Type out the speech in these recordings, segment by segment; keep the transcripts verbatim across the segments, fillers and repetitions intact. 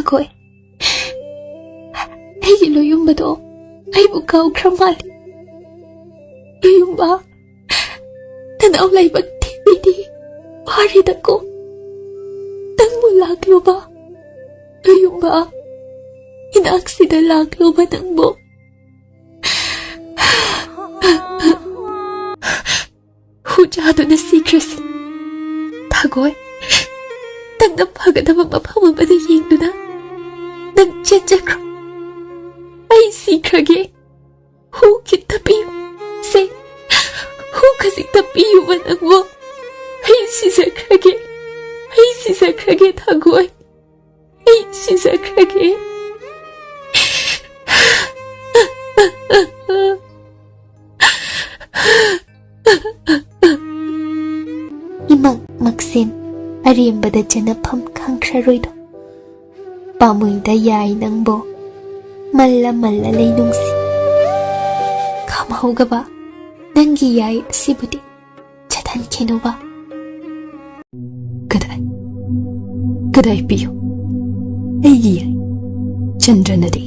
ꯊꯥꯒꯣꯏ, ꯑꯩꯒꯤ ꯂꯣꯌꯨꯝꯕꯗꯣ ꯑꯩꯕꯨ ꯀꯥꯎꯈ꯭ꯔ ꯃꯥꯜꯂꯤ꯫ ꯂꯣꯌꯨꯝꯕ, ꯅꯅꯥꯎ ꯂꯥꯏꯕꯛ ꯊꯤꯕꯤꯗꯤ ꯋꯥꯔꯤꯗꯀꯣ꯫ ꯅꯪꯕꯨ ꯂꯥꯛꯂꯨꯕ, ꯂꯣꯌꯨꯝꯕ, ꯏꯅꯥꯛꯁꯤꯗ ꯂꯥꯛꯂꯨꯕ ꯅꯪꯕꯨ꯫ ꯍꯨ ꯆꯥꯗꯨꯅ ꯁꯤꯈ꯭ꯔꯁꯤ꯫ ꯊꯥꯒꯣꯏ, ꯅꯪꯅ ꯐꯒꯗꯕ ꯃꯐꯝ ꯑꯃꯗ ꯌꯦꯡꯗꯨꯅ ꯅꯪ ꯆꯦꯟꯖꯈ꯭ꯔꯣ꯫ ꯑꯩ ꯁꯤꯈ꯭ꯔꯒꯦ꯫ ꯍꯨ ꯈꯤꯇ ꯄꯤꯌꯨ꯫ ꯁꯦ, ꯍꯨ ꯈꯖꯤꯛꯇ ꯄꯤꯌꯨꯕ ꯅꯪꯕꯨ꯫ ꯑꯩ ꯁꯤꯖꯈ꯭ꯔꯒꯦ꯫ ꯑꯩ ꯁꯤꯖꯈ꯭ꯔꯒꯦ, ꯊꯥꯒꯣꯏ꯫ ꯑꯩ ꯁꯤꯖꯈ꯭ꯔꯒꯦ꯫ ꯏꯃꯛ ꯃꯛꯁꯦꯟ, ꯑꯔꯦꯝꯕꯗ ꯆꯅꯐꯝ ꯈꯪꯈ꯭ꯔꯔꯣꯏꯗꯣ꯫ ꯄꯥꯝꯃꯨꯏꯗ ꯌꯥꯏ ꯅꯪꯕꯣ, ꯃꯜꯂ ꯃꯜꯂ ꯂꯩꯅꯨꯡꯁꯤ꯫ ꯈꯝꯍꯧꯒꯕ ꯅꯪꯒꯤ ꯌꯥꯏ ꯑꯁꯤꯕꯨꯗꯤ ꯆꯠꯍꯟꯈꯤꯅꯨꯕ꯫ ꯀꯗꯥꯏ, ꯀꯗꯥꯏ ꯄꯤꯌꯨ? ꯑꯩꯒꯤ ꯌꯥꯏ ꯆꯟꯗ꯭ꯔꯅꯗꯤ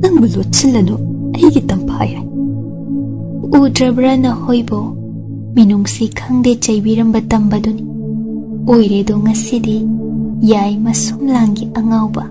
ꯅꯪꯕꯨ ꯂꯣꯠꯁꯤꯜꯂꯅꯨ, ꯑꯩꯒꯤ ꯇꯝꯐꯥ ꯌꯥꯏ꯫ ꯎꯗ꯭ꯔꯕ꯭ꯔꯥ ꯅꯈꯣꯏꯕꯨ? ꯃꯤꯅꯨꯡꯁꯤ ꯈꯪꯗꯦ ꯆꯩꯕꯤꯔꯝꯕ ꯇꯝꯕꯗꯨꯅꯤ꯫ ꯑꯣꯏꯔꯦꯗꯣ ꯉꯁꯤꯗꯤ ꯌꯥꯏ ꯃꯁꯨꯝ ꯂꯥꯡꯒꯤ ꯑꯉꯥꯎꯕ꯫